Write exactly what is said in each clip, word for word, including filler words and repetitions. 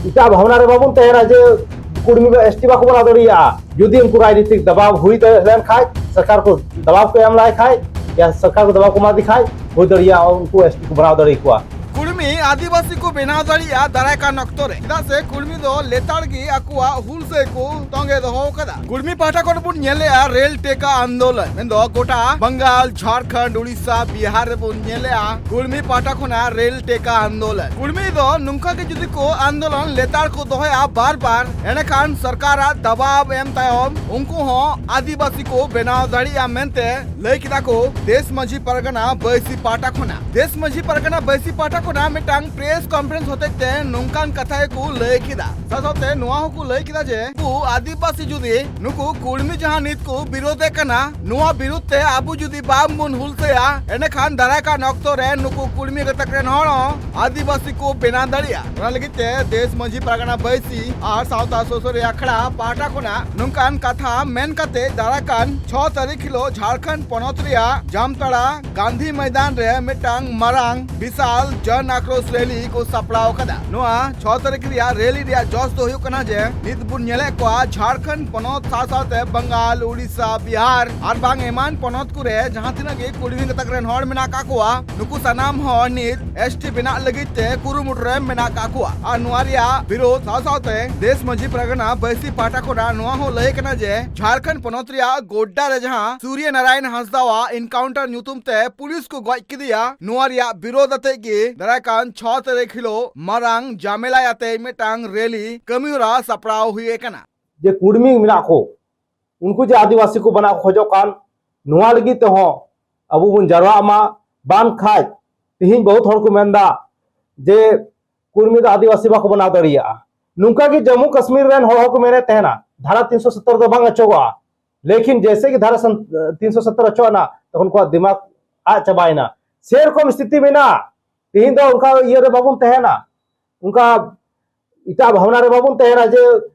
ᱮᱴᱟᱜ ᱵᱷᱟᱵᱽᱱᱟ ᱨᱮ ᱵᱟᱵᱚᱱ ᱛᱟᱦᱮᱱᱟ ᱡᱮ ᱠᱩᱲᱢᱤ ᱫᱚ ᱮᱥᱴᱤ ᱵᱟᱠᱚ ᱵᱮᱱᱟᱣ ᱫᱟᱲᱮᱭᱟᱜᱼᱟ᱾ ᱡᱩᱫᱤ ᱩᱱᱠᱩ ᱨᱟᱡᱽᱱᱤᱛᱤᱠ ᱫᱟᱵᱟᱣ ᱦᱩᱭ ᱫᱟᱲᱮ ᱞᱮᱱ ᱠᱷᱟᱡ, ᱥᱚᱨᱠᱟᱨ ᱠᱚ ᱫᱟᱵᱟᱣ ᱠᱚ ᱮᱢ ᱞᱟᱭ ᱠᱷᱟᱡ, ᱭᱟ ᱥᱚᱨᱠᱟᱨ ᱠᱚ ᱫᱟᱵᱟᱣ ᱠᱚ ᱮᱢᱟ ᱫᱮ ᱠᱷᱟᱡ, ᱦᱩᱭ ᱫᱟᱲᱮᱭᱟᱜᱼᱟ ᱩᱱᱠᱩ ᱮᱥᱴᱤ ᱠᱚ ᱵᱮᱱᱟᱣ ᱫᱟᱲᱮ ᱠᱚᱣᱟ᱾ ᱠᱩᱲᱢᱤ ᱟᱹᱫᱤᱵᱟᱹᱥᱤ ᱠᱚ ᱵᱮᱱᱟᱣ ᱫᱟᱲᱮᱭᱟᱜᱼᱟ ᱫᱟᱨᱟᱭ ᱠᱟᱱ ᱚᱠᱛᱚ ᱨᱮ, ᱪᱮᱫᱟᱜ ᱥᱮ ᱠᱩᱲᱢᱤ ᱫᱚ ᱞᱮᱛᱟᱲ ᱜᱮ ᱟᱠᱚᱣᱟᱜ ᱦᱩᱞᱥᱟᱹᱭ ᱠᱚ ᱛᱚᱸᱜᱮ ᱫᱚᱦᱚ ᱟᱠᱟᱫᱟ᱾ ᱠᱩᱲᱢᱤ ᱯᱟᱦᱴᱟ ᱠᱷᱚᱱ ᱵᱚᱱ ᱧᱮᱞᱮᱜᱼᱟ ᱨᱮᱞ ᱴᱮᱠᱟ ᱟᱱᱫᱳᱞᱚᱱ, ᱢᱮᱱᱫᱚ ᱜᱚᱴᱟ ᱵᱟᱝᱜᱟᱞ, ᱡᱷᱟᱲᱠᱷᱚᱸᱰ, ᱩᱲᱤᱥᱥᱟ, ᱵᱤᱦᱟᱨ ᱨᱮᱵᱚᱱ ᱧᱮᱞᱮᱜᱼᱟ ᱠᱩᱲᱢᱤ ᱯᱟᱦᱴᱟ ᱠᱷᱚᱱᱟᱜ ᱨᱮᱞ ᱴᱮᱠᱟ ᱟᱱᱫᱳᱞᱚᱱ᱾ ᱠᱩᱲᱢᱤ ᱫᱚ ᱱᱚᱝᱠᱟ ᱜᱮ ᱡᱩᱫᱤ ᱠᱚ ᱟᱱᱫᱳᱞᱚᱱ ᱞᱮᱛᱟᱲ ᱠᱚ ᱫᱚᱦᱚᱭᱟ ᱵᱟᱨ ᱵᱟᱨ, ᱮᱸᱰᱮᱠᱷᱟᱱ ᱥᱚᱨᱠᱟᱨᱟᱜ ᱫᱟᱵᱟᱣ ᱮᱢ ᱛᱟᱭᱚᱢ ᱩᱱᱠᱩ ᱦᱚᱸ ᱟᱹᱫᱤᱵᱟᱹᱥᱤ ᱠᱚ ᱵᱮᱱᱟᱣ ᱫᱟᱲᱮᱭᱟᱜᱼᱟ ᱢᱮᱱᱛᱮ ᱞᱟᱹᱭ ᱠᱮᱫᱟ ᱠᱚ ᱫᱮᱥ ᱢᱟᱹᱡᱷᱤ ᱯᱟᱨᱜᱟᱱᱟ ᱵᱟᱹᱭᱥᱤ ᱯᱟᱦᱴᱟ ᱠᱷᱚᱱᱟᱜ᱾ ᱫᱮᱥ ᱢᱟᱹᱡᱷᱤ ᱯᱟᱨᱜᱟᱱᱟ ᱵᱟᱹᱭᱥᱤ ᱯᱟᱦᱴᱟ ᱠᱷᱚᱱᱟᱜ ᱢᱤᱫᱴᱟᱝ ᱯᱨᱮᱥ ᱠᱚᱱᱯᱷᱟᱨᱮᱱᱥ ᱦᱚᱛᱮᱡ ᱛᱮ ᱱᱚᱝᱠᱟᱱ ᱠᱟᱛᱷᱟ ᱜᱮᱠᱚ ᱞᱟᱹᱭ ᱠᱮᱫᱟ᱾ ᱥᱟᱶ ᱥᱟᱶᱛᱮ ᱱᱚᱣᱟ ᱦᱚᱸᱠᱚ ᱞᱟᱹᱭ ᱠᱮᱫᱟ ᱡᱮ ᱱᱩᱠᱩ ᱟᱹᱫᱤᱵᱟᱹᱥᱤ ᱡᱩᱫᱤ ᱱᱩᱠᱩ ᱠᱩᱲᱢᱤ ᱡᱟᱦᱟᱸ ᱱᱤᱛ ᱠᱚ ᱵᱤᱨᱳᱫᱮ ᱠᱟᱱᱟ, ᱱᱚᱣᱟ ᱵᱤᱨᱩᱫᱷ ᱛᱮ ᱟᱵᱚ ᱡᱩᱫᱤ ᱵᱟᱝ ᱵᱚᱱ ᱦᱩᱞᱥᱟᱹᱭᱟ, ᱮᱸᱰᱮᱠᱷᱟᱱ ᱫᱟᱨᱟᱭ ᱠᱟᱱ ᱚᱠᱛᱚ ᱨᱮ ᱱᱩᱠᱩ ᱠᱩᱲᱢᱤ ᱜᱟᱛᱟᱠ ᱨᱮᱱ ᱦᱚᱲ ᱦᱚᱸ ᱟᱹᱫᱤᱵᱟᱹᱥᱤ ᱠᱚ ᱵᱮᱱᱟᱣ ᱫᱟᱲᱮᱭᱟᱜᱼᱟ᱾ ᱚᱱᱟ ᱞᱟᱹᱜᱤᱫ ᱛᱮ ᱫᱮᱥ ᱢᱟᱹᱡᱷᱤ ᱯᱟᱨᱜᱟᱱᱟ ᱵᱟᱹᱭᱥᱤ ᱟᱨ ᱥᱟᱶᱛᱟ ᱥᱩᱥᱟᱹᱨᱤᱭᱟᱹ ᱟᱠᱷᱲᱟ ᱯᱟᱦᱴᱟ ᱠᱷᱚᱱᱟᱜ ᱱᱚᱝᱠᱟᱱ ᱠᱟᱛᱷᱟ ᱢᱮᱱ ᱠᱟᱛᱮ ᱫᱟᱨᱟᱭ ᱠᱟᱱ ᱪᱷᱚ ᱛᱟᱹᱨᱤᱠᱷ ᱦᱤᱞᱳᱜ ᱡᱷᱟᱲᱠᱷᱚᱸᱰ ᱯᱚᱱᱚᱛ ᱨᱮᱭᱟᱜ ᱡᱟᱢᱛᱟᱲᱟ ᱜᱟᱱᱫᱷᱤ ᱢᱚᱭᱫᱟᱱ ᱨᱮ ᱢᱤᱫᱴᱟᱝ ᱢᱟᱨᱟᱝ ᱵᱤᱥᱟᱞ ᱡᱚᱱ ᱟᱠᱨᱳᱥ ᱨᱮᱞᱤ ᱠᱚ ᱥᱟᱯᱲᱟᱣ ᱟᱠᱟᱫᱟ᱾ ᱱᱚᱣᱟ ᱪᱷᱚ ᱛᱟᱹᱨᱤᱠᱷ ᱨᱮᱭᱟᱜ ᱨᱮᱞᱤ ᱨᱮᱭᱟᱜ ᱡᱚᱥ ᱫᱚ ᱦᱩᱭᱩᱜ ᱠᱟᱱᱟ ᱡᱮ ᱱᱤᱛ ᱵᱚᱱ ᱧᱮᱞᱮᱫ ᱠᱚᱣᱟ ᱡᱷᱟᱲᱠᱷᱚᱸᱰ ᱯᱚᱱᱚᱛ ᱥᱟᱶ ᱥᱟᱶᱛᱮ ᱵᱟᱝᱜᱟᱞ, ᱩᱲᱤᱥᱥᱟ, ᱵᱤᱦᱟᱨ ᱟᱨ ᱵᱟᱝ ᱮᱢᱟᱱ ᱯᱚᱱᱚᱛ ᱠᱚᱨᱮ ᱡᱟᱦᱟᱸ ᱛᱤᱱᱟᱹᱜ ᱜᱮ ᱠᱩᱲᱢᱤ ᱜᱟᱛᱟᱠ ᱨᱮᱱ ᱦᱚᱲ ᱢᱮᱱᱟᱜ ᱟᱠᱟᱫ ᱠᱚᱣᱟ, ᱱᱩᱠᱩ ᱥᱟᱱᱟᱢ ᱦᱚᱲ ᱱᱤᱛ ᱮᱥᱴᱤ ᱵᱮᱱᱟᱜ ᱞᱟᱹᱜᱤᱫ ᱛᱮ ᱠᱩᱨᱩᱢᱩᱴᱩ ᱨᱮ ᱢᱮᱱᱟᱜ ᱟᱠᱟᱫ ᱠᱚᱣᱟ᱾ ᱟᱨ ᱱᱚᱣᱟ ᱨᱮᱭᱟᱜ ᱵᱤᱨᱳᱫᱷ ᱥᱟᱶ ᱥᱟᱶᱛᱮ ᱫᱮᱥ ᱢᱟᱹᱡᱷᱤ ᱯᱟᱨᱜᱟᱱᱟ ᱵᱟᱹᱭᱥᱤ ᱯᱟᱦᱴᱟ ᱠᱷᱚᱱᱟᱜ ᱱᱚᱣᱟ ᱦᱚᱸ ᱞᱟᱹᱭ ᱠᱟᱱᱟ ᱡᱮ ᱡᱷᱟᱲᱠᱷᱚᱸᱰ ᱯᱚᱱᱚᱛ ᱨᱮᱭᱟᱜ ᱜᱳᱰᱰᱟ ᱨᱮ ᱡᱟᱦᱟᱸ ᱥᱩᱨᱭᱚ ᱱᱟᱨᱟᱭᱚᱱ ᱦᱟᱸᱥᱫᱟᱣᱟᱜ ᱮᱱᱠᱟᱣᱩᱱᱴᱟᱨ ᱧᱩᱛᱩᱢ ᱛᱮ ᱯᱩᱞᱤᱥ ᱠᱚ ᱜᱚᱡ ᱠᱮᱫᱮᱭᱟ, ᱱᱚᱣᱟ ᱨᱮᱭᱟᱜ ᱵᱤᱨᱳᱫᱷ ᱟᱛᱮ ᱜᱮ ᱫᱟᱨᱟᱭ ᱠᱟᱱ ᱪᱷᱚ ᱛᱟᱹᱨᱤᱠᱷ ᱦᱤᱞᱳᱜ ᱢᱟᱨᱟᱝ ᱡᱟᱢᱮᱞᱟ ᱟᱛᱮ ᱢᱤᱫᱴᱟᱝ ᱨᱮᱞᱤ ᱠᱟᱹᱢᱤᱦᱚᱨᱟ ᱥᱟᱯᱲᱟᱣ ᱦᱩᱭ ᱟᱠᱟᱱᱟ᱾ ᱡᱮ ᱠᱩᱲᱢᱤ ᱢᱮᱱᱟᱜ ᱠᱚ, ᱩᱱᱠᱩ ᱡᱮ ᱟᱹᱫᱤᱵᱟᱹᱥᱤ ᱠᱚ ᱵᱮᱱᱟᱣ ᱠᱚ ᱠᱷᱚᱡᱚᱜ ᱠᱟᱱ, ᱱᱚᱣᱟ ᱞᱟᱹᱜᱤᱫ ᱛᱮᱦᱚᱸ ᱟᱵᱚ ᱵᱚᱱ ᱡᱟᱨᱣᱟᱜ ᱢᱟ᱾ ᱵᱟᱝᱠᱷᱟᱡ ᱛᱮᱦᱮᱧ ᱵᱚᱦᱩᱛ ᱦᱚᱲ ᱠᱚ ᱢᱮᱱᱫᱟ ᱡᱮ ᱠᱩᱲᱢᱤ ᱫᱚ ᱟᱹᱫᱤᱵᱟᱹᱥᱤ ᱵᱟᱠᱚ ᱵᱮᱱᱟᱣ ᱫᱟᱲᱮᱭᱟᱜᱼᱟ᱾ ᱱᱚᱝᱠᱟ ᱜᱮ ᱡᱚᱢᱢᱩ ᱠᱟᱥᱢᱤᱨ ᱨᱮᱱ ᱦᱚᱲ ᱦᱚᱸᱠᱚ ᱢᱮᱱᱮᱫ ᱛᱟᱦᱮᱱᱟ ᱫᱷᱟᱨᱟ ᱛᱤᱱᱥᱚ ᱥᱚᱛᱛᱚᱨ ᱫᱚ ᱵᱟᱝ ᱚᱪᱚᱜᱚᱜᱼᱟ, ᱞᱮᱠᱤᱱ ᱡᱮᱭᱥᱮ ᱜᱮ ᱫᱷᱟᱨᱟ ᱥᱟᱱ-, ᱛᱤᱱᱥᱚ ᱥᱚᱛᱛᱚᱨ ᱚᱪᱚᱜ ᱮᱱᱟ, ᱛᱚᱠᱷᱚᱱ ᱩᱱᱠᱩᱣᱟᱜ ᱫᱤᱢᱟᱜᱽ ᱟᱫ ᱪᱟᱵᱟᱭᱮᱱᱟ᱾ ᱥᱮᱨᱚᱠᱚᱢ ᱥᱛᱷᱤᱛᱤ ᱢᱮᱱᱟᱜᱼᱟ᱾ ᱛᱮᱦᱮᱧ ᱫᱚ ᱚᱱᱠᱟ ᱤᱭᱟᱹ ᱨᱮ ᱵᱟᱵᱚᱱ ᱛᱟᱦᱮᱱᱟ, ᱚᱱᱠᱟ ᱮᱴᱟᱜ ᱵᱷᱟᱵᱽᱱᱟ ᱨᱮ ᱵᱟᱵᱚᱱ ᱛᱟᱦᱮᱱᱟ ᱡᱮ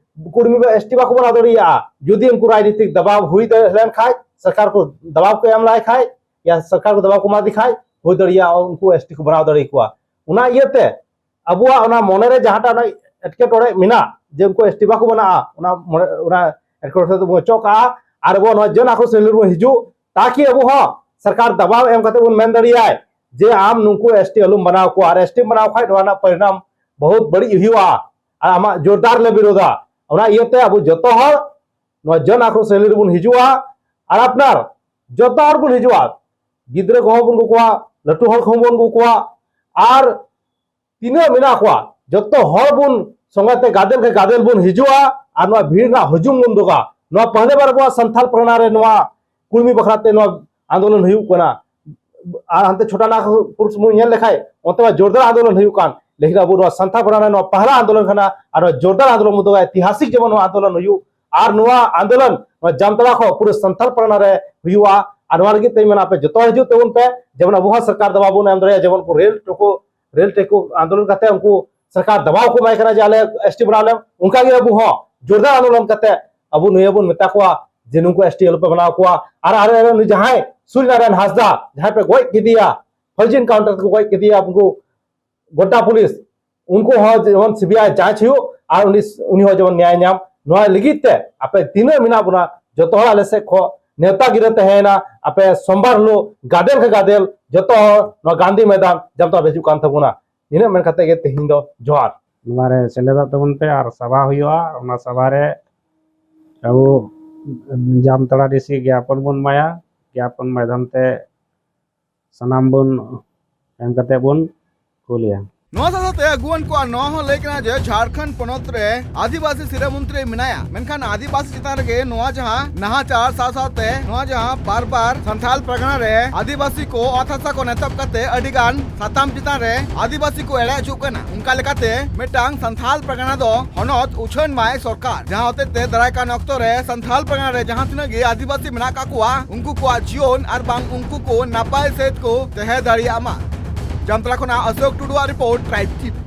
ᱠᱩᱲᱢᱤ ᱫᱚ ᱮᱥᱴᱤ ᱵᱟᱠᱚ ᱵᱮᱱᱟᱣ ᱫᱟᱲᱮᱭᱟᱜᱼᱟ᱾ ᱡᱩᱫᱤ ᱩᱱᱠᱩ ᱨᱟᱡᱽᱱᱤᱛᱤᱠ ᱫᱟᱵᱟᱣ ᱦᱩᱭ ᱫᱟᱲᱮ ᱞᱮᱱ ᱠᱷᱟᱡ, ᱥᱚᱨᱠᱟᱨ ᱠᱚ ᱫᱟᱵᱟᱣ ᱠᱚ ᱮᱢ ᱞᱟᱭ ᱠᱷᱟᱡ, ᱭᱟ ᱥᱚᱨᱠᱟᱨ ᱠᱚ ᱫᱟᱵᱟᱣ ᱠᱚ ᱮᱢᱟ ᱫᱮ ᱠᱷᱟᱡ, ᱦᱩᱭ ᱫᱟᱲᱮᱭᱟᱜᱼᱟ ᱩᱱᱠᱩ ᱮᱥᱴᱤ ᱠᱚ ᱵᱮᱱᱟᱣ ᱫᱟᱲᱮ ᱠᱚᱣᱟ᱾ ᱚᱱᱟ ᱤᱭᱟᱹᱛᱮ ᱟᱵᱚᱣᱟᱜ ᱚᱱᱟ ᱢᱚᱱᱮ ᱨᱮ ᱡᱟᱦᱟᱸᱴᱟᱜ ᱚᱱᱟ ᱮᱴᱠᱮᱴᱚᱬᱮ ᱢᱮᱱᱟᱜ, ᱡᱮ ᱩᱱᱠᱩ ᱮᱥᱴᱤ ᱵᱟᱠᱚ ᱵᱮᱱᱟᱜᱼᱟ, ᱚᱱᱟ ᱢᱚᱬᱮ, ᱚᱱᱟ ᱮᱴᱠᱮᱴᱚᱬᱮ ᱛᱮᱵᱚᱱ ᱚᱪᱚᱜ ᱠᱟᱜᱼᱟ᱾ ᱟᱨ ᱟᱵᱚ ᱱᱚᱣᱟ ᱡᱚᱱ ᱟᱠᱨᱳᱥ ᱨᱮᱞᱤ ᱨᱮᱵᱚᱱ ᱦᱤᱡᱩᱜ, ᱛᱟᱠᱤ ᱟᱵᱚ ᱦᱚᱸ ᱥᱚᱨᱠᱟᱨ ᱫᱟᱵᱟᱣ ᱮᱢ ᱠᱟᱛᱮ ᱵᱚᱱ ᱢᱮᱱ ᱫᱟᱲᱮᱭᱟᱭ ᱡᱮ ᱟᱢ ᱱᱩᱠᱩ ᱮᱥᱴᱤ ᱟᱞᱚᱢ ᱵᱮᱱᱟᱣ ᱠᱚᱣᱟ, ᱟᱨ ᱮᱥᱴᱤ ᱵᱮᱱᱟᱣ ᱠᱷᱟᱡ ᱱᱚᱣᱟ ᱨᱮᱱᱟᱜ ᱯᱚᱨᱤᱱᱟᱢ ᱵᱚᱦᱩᱛ ᱵᱟᱹᱲᱤᱡ ᱦᱩᱭᱩᱜᱼᱟ, ᱟᱨ ᱟᱢᱟᱜ ᱡᱳᱨᱫᱟᱨ ᱞᱮ ᱵᱤᱨᱳᱫᱟ᱾ ᱚᱱᱟ ᱤᱭᱟᱹᱛᱮ ᱟᱵᱚ ᱡᱚᱛᱚ ᱦᱚᱲ ᱱᱚᱣᱟ ᱡᱚᱱ ᱟᱠᱨᱳᱥ ᱨᱮᱞᱤ ᱨᱮᱵᱚᱱ ᱦᱤᱡᱩᱜᱼᱟ᱾ ᱟᱨ ᱟᱯᱱᱟᱨ ᱡᱚᱛᱚ ᱦᱚᱲ ᱵᱚᱱ ᱦᱤᱡᱩᱜᱼᱟ, ᱜᱤᱫᱽᱨᱟᱹ ᱠᱚᱦᱚᱸ ᱵᱚᱱ ᱟᱹᱜᱩ ᱠᱚᱣᱟ, ᱞᱟᱹᱴᱩ ᱦᱚᱲ ᱠᱚᱦᱚᱸ ᱵᱚᱱ ᱟᱹᱜᱩ ᱠᱚᱣᱟ, ᱟᱨ ᱛᱤᱱᱟᱹᱜ ᱢᱮᱱᱟᱜ ᱠᱚᱣᱟ ᱡᱚᱛᱚ ᱦᱚᱲ ᱵᱚᱱ ᱥᱚᱸᱜᱮ ᱛᱮ ᱜᱟᱫᱮᱞ ᱠᱮ ᱜᱟᱫᱮᱞ ᱵᱚᱱ ᱦᱤᱡᱩᱜᱼᱟ ᱟᱨ ᱱᱚᱣᱟ ᱵᱷᱤᱲ ᱨᱮᱱᱟᱜ ᱦᱩᱡᱩᱢ ᱵᱚᱱ ᱫᱚᱜᱟ᱾ ᱱᱚᱣᱟ ᱯᱟᱦᱞᱮ ᱵᱟᱨ ᱟᱵᱚᱣᱟᱜ ᱥᱟᱱᱛᱟᱞ ᱯᱟᱨᱜᱟᱱᱟ ᱨᱮ ᱱᱚᱣᱟ ᱠᱩᱲᱢᱤ ᱵᱟᱠᱷᱨᱟ ᱛᱮ ᱱᱚᱣᱟ ᱟᱱᱫᱳᱞᱚᱱ ᱦᱩᱭᱩᱜ ᱠᱟᱱᱟ᱾ ᱟᱨ ᱦᱟᱱᱛᱮ ᱪᱷᱳᱴᱟ ᱱᱟᱜᱯᱩᱨ ᱥᱚᱢᱚᱭ ᱧᱮᱞ ᱞᱮᱠᱷᱟᱡ ᱚᱱᱛᱮ ᱢᱟ ᱡᱳᱨᱫᱟᱨ ᱟᱱᱫᱳᱞᱚᱱ ᱦᱩᱭᱩᱜ ᱠᱟᱱ, ᱞᱮᱠᱤᱱ ᱟᱵᱚ ᱱᱚᱣᱟ ᱥᱟᱱᱛᱟᱞ ᱯᱟᱨᱜᱟᱱᱟ ᱨᱮ ᱱᱚᱣᱟ ᱯᱟᱦᱞᱟ ᱟᱱᱫᱳᱞᱚᱱ ᱠᱟᱱᱟ᱾ ᱟᱨ ᱱᱚᱣᱟ ᱡᱳᱨᱫᱟᱨ ᱟᱱᱫᱳᱞᱚᱱ ᱵᱚᱱ ᱫᱚᱜᱟ, ᱤᱛᱤᱦᱟᱥᱤᱠ ᱡᱮᱢᱚᱱ ᱱᱚᱣᱟ ᱟᱱᱫᱳᱞᱚᱱ ᱦᱩᱭᱩᱜ᱾ ᱟᱨ ᱱᱚᱣᱟ ᱟᱱᱫᱳᱞᱚᱱ ᱱᱚᱣᱟ ᱡᱟᱢᱛᱟᱲᱟ ᱠᱷᱚᱱ ᱯᱩᱨᱟᱹ ᱥᱟᱱᱛᱟᱞ ᱯᱟᱨᱜᱟᱱᱟ ᱨᱮ ᱦᱩᱭᱩᱜᱼᱟ᱾ ᱟᱨ ᱱᱚᱣᱟ ᱞᱟᱹᱜᱤᱫ ᱛᱮᱧ ᱢᱮᱱᱟ, ᱟᱯᱮ ᱡᱚᱛᱚ ᱦᱤᱡᱩᱜ ᱛᱟᱵᱚᱱ ᱯᱮ, ᱡᱮᱢᱚᱱ ᱟᱵᱚ ᱦᱚᱸ ᱥᱚᱨᱠᱟᱨ ᱫᱟᱵᱟᱣ ᱵᱚᱱ ᱮᱢ ᱫᱟᱲᱮᱭᱟᱜᱼᱟ, ᱡᱮᱢᱚᱱ ᱠᱚ ᱨᱮᱞ ᱴᱮᱠᱚ ᱨᱮᱞ ᱴᱮᱠᱚ ᱟᱱᱫᱳᱞᱚᱱ ᱠᱟᱛᱮ ᱩᱱᱠᱩ ᱥᱚᱨᱠᱟᱨ ᱫᱟᱵᱟᱣ ᱠᱚ ᱮᱢᱟᱭ ᱠᱟᱱᱟ ᱡᱮ ᱟᱞᱮ ᱮᱥᱴᱤ ᱵᱮᱱᱟᱣ ᱞᱮᱢ, ᱚᱱᱠᱟ ᱜᱮ ᱟᱵᱚ ᱦᱚᱸ ᱡᱳᱨᱫᱟᱨ ᱟᱱᱫᱳᱞᱚᱱ ᱠᱟᱛᱮ ᱟᱵᱚ ᱱᱤᱭᱟᱹ ᱵᱚᱱ ᱢᱮᱛᱟ ᱠᱚᱣᱟ ᱡᱮ ᱱᱩᱠᱩ ᱮᱥᱴᱤ ᱟᱞᱚᱯᱮ ᱵᱮᱱᱟᱣ ᱠᱚᱣᱟ᱾ ᱟᱨ ᱟᱨ ᱟᱨ ᱩᱱᱤ ᱡᱟᱦᱟᱸᱭ ᱥᱩᱨᱡᱽᱱᱟᱨᱟᱭᱚᱱ ᱦᱟᱸᱥᱫᱟ ᱡᱟᱦᱟᱸᱭ ᱯᱮ ᱜᱚᱡ ᱠᱮᱫᱮᱭᱟ ᱯᱷᱟᱹᱞᱡᱤ ᱮᱱᱠᱟᱣᱩᱱᱴᱟᱨ ᱛᱮᱠᱚ ᱜᱚᱡ ᱠᱮᱫᱮᱭᱟ ᱩᱱᱠᱩ ᱜᱚᱰᱰᱟ ᱯᱩᱞᱤᱥ, ᱩᱱᱠᱩ ᱦᱚᱸ ᱡᱮᱢᱚᱱ ᱥᱤᱵᱤᱟᱭ ᱡᱟᱸᱪ ᱦᱩᱭᱩᱜ ᱟᱨ ᱩᱱᱤ, ᱩᱱᱤ ᱦᱚᱸ ᱡᱮᱢᱚᱱ ᱱᱮᱭᱟᱭ ᱧᱟᱢ᱾ ᱱᱚᱣᱟ ᱞᱟᱹᱜᱤᱫ ᱛᱮ ᱟᱯᱮ ᱛᱤᱱᱟᱹᱜ ᱢᱮᱱᱟᱜ ᱵᱚᱱᱟ ᱡᱚᱛᱚ ᱦᱚᱲ ᱟᱞᱮ ᱥᱮᱫ ᱠᱷᱚᱱ ᱱᱮᱣᱛᱟ ᱜᱤᱨᱟᱹ ᱛᱟᱦᱮᱸᱭᱮᱱᱟ᱾ ᱟᱯᱮ ᱥᱳᱢᱵᱟᱨ ᱦᱤᱞᱳᱜ ᱜᱟᱫᱮᱞ ᱠᱮ ᱜᱟᱫᱮᱞ ᱡᱚᱛᱚ ᱦᱚᱲ ᱱᱚᱣᱟ ᱜᱟᱱᱫᱷᱤ ᱢᱚᱭᱫᱟᱱ ᱡᱟᱢᱛᱟᱲᱟ ᱯᱮ ᱦᱤᱡᱩᱜ ᱠᱟᱱ ᱛᱟᱵᱚᱱᱟ᱾ ᱱᱤᱱᱟᱹᱜ ᱢᱮᱱ ᱠᱟᱛᱮ ᱜᱮ ᱛᱮᱦᱮᱧ ᱫᱚ ᱡᱚᱦᱟᱨ᱾ ᱱᱚᱣᱟ ᱨᱮ ᱥᱮᱞᱮᱫᱚᱜ ᱛᱟᱵᱚᱱ ᱯᱮ ᱟᱨ ᱥᱟᱵᱷᱟ ᱦᱩᱭᱩᱜᱼᱟ᱾ ᱚᱱᱟ ᱥᱟᱵᱷᱟ ᱨᱮ ᱟᱵᱚ ᱡᱟᱢᱛᱟᱲᱟ ᱰᱤᱥᱤ ᱜᱮ ᱜᱮᱭᱟᱯᱚᱱ ᱵᱚᱱ ᱮᱢᱟᱭᱟ᱾ ᱜᱮᱭᱟᱯᱚᱱ ᱢᱟᱫᱽᱫᱷᱚᱢ ᱛᱮ ᱥᱟᱱᱟᱢ ᱵᱚᱱ ᱮᱢ ᱠᱟᱛᱮ ᱵᱚᱱ ᱠᱩᱞᱮᱭᱟ᱾ ᱱᱚᱣᱟ ᱥᱟᱶ ᱥᱟᱶᱛᱮ ᱟᱹᱜᱩᱣᱟᱹᱱ ᱠᱚᱣᱟᱜ ᱱᱚᱣᱟ ᱦᱚᱸ ᱞᱟᱹᱭ ᱠᱟᱱᱟ ᱡᱮ ᱡᱷᱟᱲᱠᱷᱚᱸᱰ ᱯᱚᱱᱚᱛ ᱨᱮ ᱟᱹᱫᱤᱵᱟᱹᱥᱤ ᱥᱤᱨᱟᱹ ᱢᱚᱱᱛᱨᱤ ᱢᱮᱱᱟᱭᱟ, ᱢᱮᱱᱠᱷᱟᱱ ᱟᱹᱫᱤᱵᱟᱹᱥᱤ ᱪᱮᱛᱟᱱ ᱨᱮᱜᱮ ᱱᱚᱣᱟ ᱡᱟᱦᱟᱸ ᱱᱟᱦᱟᱪᱟᱨ ᱥᱟᱶ ᱥᱟᱶᱛᱮ ᱱᱚᱣᱟ ᱡᱟᱦᱟᱸ ᱵᱟᱨ ᱵᱟᱨ ᱥᱟᱱᱛᱷᱟᱞ ᱯᱟᱨᱜᱟᱱᱟ ᱨᱮ ᱟᱹᱫᱤᱵᱟᱹᱥᱤ ᱠᱚ ᱚᱛ ᱦᱟᱥᱟ ᱠᱚ ᱮᱛᱚᱦᱚᱵ ᱠᱟᱛᱮ ᱟᱹᱰᱤ ᱜᱟᱱ ᱥᱟᱛᱟᱢ ᱪᱮᱛᱟᱱ ᱨᱮ ᱟᱹᱫᱤᱵᱟᱹᱥᱤ ᱠᱚ ᱮᱲᱮ ᱦᱚᱪᱚᱜ ᱠᱟᱱᱟ᱾ ᱚᱱᱠᱟ ᱞᱮᱠᱟᱛᱮ ᱢᱤᱫᱴᱟᱝ ᱥᱟᱱᱛᱷᱟᱞ ᱯᱟᱨᱜᱟᱱᱟ ᱫᱚ ᱦᱚᱱᱚᱛ ᱩᱪᱷᱟᱹᱱ ᱢᱟᱭ ᱥᱚᱨᱠᱟᱨ, ᱡᱟᱦᱟᱸ ᱦᱚᱛᱮᱡ ᱛᱮ ᱫᱟᱨᱟᱭ ᱠᱟᱱ ᱚᱠᱛᱚ ᱨᱮ ᱥᱟᱱᱛᱷᱟᱞ ᱯᱟᱨᱜᱟᱱᱟ ᱨᱮ ᱡᱟᱦᱟᱸ ᱛᱤᱱᱟᱹᱜ ᱜᱮ ᱟᱹᱫᱤᱵᱟᱹᱥᱤ ᱢᱮᱱᱟᱜ ᱠᱟᱜ ᱠᱚᱣᱟ, ᱩᱱᱠᱩ ᱠᱚᱣᱟᱜ ᱡᱤᱭᱚᱱ ᱟᱨ ᱵᱟᱝ ᱩᱱᱠᱩ ᱠᱚ ᱱᱟᱯᱟᱭ ᱥᱮᱫ ᱠᱚ ᱛᱟᱦᱮᱸ ᱫᱟᱲᱮᱭᱟᱜ ᱢᱟ᱾ ᱡᱟᱢᱛᱟᱲᱟ ᱠᱷᱚᱱᱟᱜ ᱚᱥᱳᱠ ᱴᱩᱰᱩᱣᱟᱜ ᱨᱤᱯᱳᱨᱴ, ᱴᱨᱟᱭᱤᱵᱽ ᱴᱤᱵᱷᱤ᱾